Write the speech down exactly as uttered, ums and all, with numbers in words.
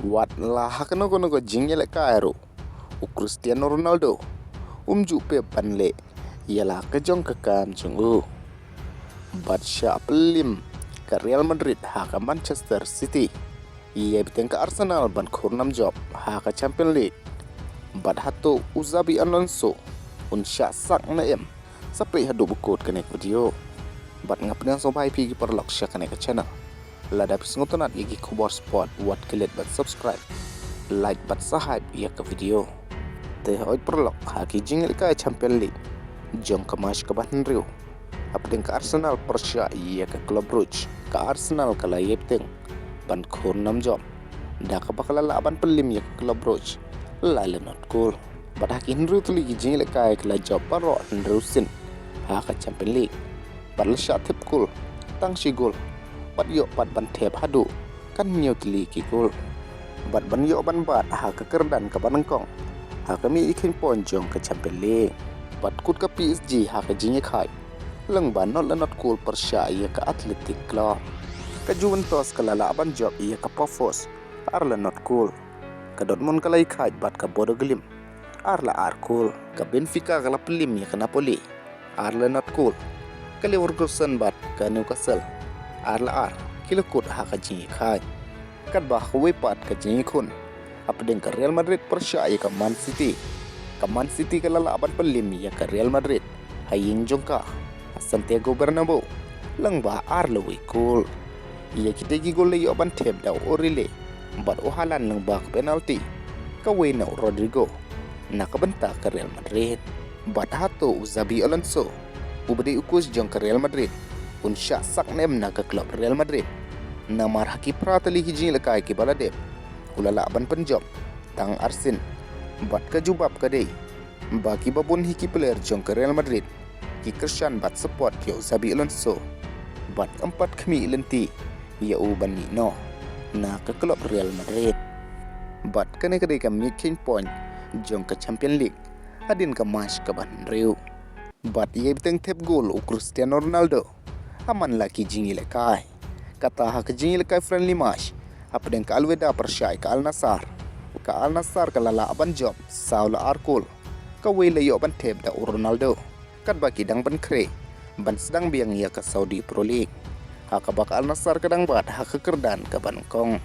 Wat la ha kano kano ka jingïalehkai ruh, u Cristiano Ronaldo um ju pep ban leh ïa la ka jong ka kam jong u. Bad shah pynliem ka Real Madrid ha ka Manchester City, ïa bteng ka Arsenal ban khur nam jop ha ka Champions League. Bad hato u Xabi Alonso un shah sak ne em? Sa peit haduh ba kut kane ka video. Bad nga pdiang sngewbha ïa phi ki paralok sha kane ka channel, lada phi sngewtynnat ïa ki khubor sport, wat klet bad subscribe, like bad sa hype ïa ka video. Te hoi paralok, ha ki jingïalehkai Champions League jong ka match kaba hynriew, hapdeng ka Arsenal pyrshah ïa ka Club Brugge, ka Arsenal ka la ïai bteng ban khur nam jop, da kaba ka la lah ban pynliem ïa ka Club Brugge lai la not kol. Bad ha ki hynriew tylli ki jingïalehkai ka la jop baroh hynriew sien ha ka Champions League. Bad la shah thep kol tang shi kol, bad ïoh pat ban thep haduh kan hynñiew tylli ki kol. Bad ban ïoh ban bat ha ka kyrdan kaba nyngkong ha ka miej kheiñ point jong ka Champions League. Bad kut ka P S G ha ka jingïakhaid lyngba not la not kol pyrshah ïa ka Athletic Club. Ka Juventus ka la lah ban jop ïa ka Pafos ar la not kol. Ka Dortmund ka la ïakhaid bad ka Bodo Glimt ar la ar kol. Ka Benfica ka la pynliem ïa ka Napoli ar la not kol. Ka Leverkusen bad ka Newcastle ar la ar ki la kut ha ka jingïakhaid. Katba ha kawei pat ka jingïakhun, hapdeng ka Real Madrid pyrshah ïa ka Man City, ka Man City ka la lah ban pynliem ïa ka Real Madrid ha ïing jong ka ha Santiago Bernabeu lyngba ar la wei kol. Ïa kitei ki kol la ïoh ban thep da u Origi bad u Haaland lyngba ka penalty kawei na u Rodrygo na ka bynta ka Real Madrid. Bad hato u Xabi Alonso, uba dei u coach jong ka Real Madrid, un shah sak ne em na ka club Real Madrid? Namar ha ki phra tylli ki jingïalehkai kiba la dep, u la lah ban pynjop tang arsien. Bad ka jubab ka dei ba kiba bun hi ki player jong ka Real Madrid ki kyrshan bad support ïa u Xabi Alonso, bad ym pat khmih lynti ïa u ban mih noh na ka club Real Madrid. Bad kane ka dei ka miej kheiñ point jong ka Champions League hadien ka match kaba hynriew. Bad ïai bteng thep kol u Cristiano Ronaldo ha man la ki jingïalehkai. Kata ha ka jingïalehkai friendly match hapdeng ka Al Wehda pyrshah ïa ka Al Nassr, ka Al Nassr ka la lah ban jop saw la ar kol. Kawei la ïoh ban thep da u Ronaldo katba ki dang pynkhreh ban sdang biang ïa ka Saudi Pro League, ha kaba ka Al Nassr ka dang bat ha ka kyrdan kaba nyngkong.